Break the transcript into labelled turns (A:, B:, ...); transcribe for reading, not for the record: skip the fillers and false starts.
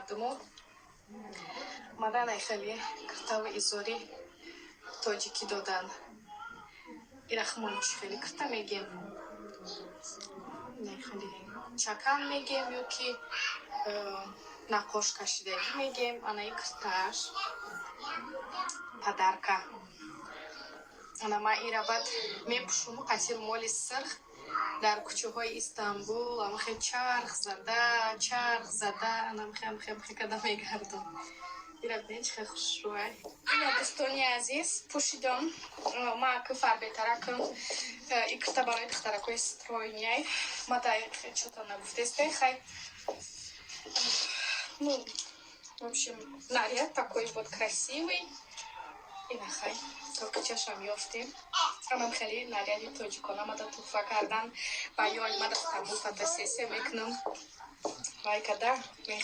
A: Омадуму маданай хеле киртаву изори тоҷикӣ додан. Ирахмон чӣ хеле кирта мегем, хеле чакан мегем ё ки наққош кашидагӣ мегем. Анаи киртааш подарка. Ана ман ира баъд мепӯшуму қати румоли сирх дар кӯчаҳои Истанбул амхе чарх зада, чарх зада, анамхе, амхе, амхе када мегардам. Ира бинед, чӣ хел хушрӯай. Ина, дӯстони азиз, пӯшидам. Ма ки фарбетаракам, и кирта барои духтаракҳои стройный. Ма да чё-то нагуфтесте, хай. Ну, в общем, наряд такой вот красивый. Ина, хай, токичашам ёфтем. Анам хеле наряди тоҷикона мада туҳфа кардан. Ба ёл мада Стамбул фотосессия мекунам. Вай када.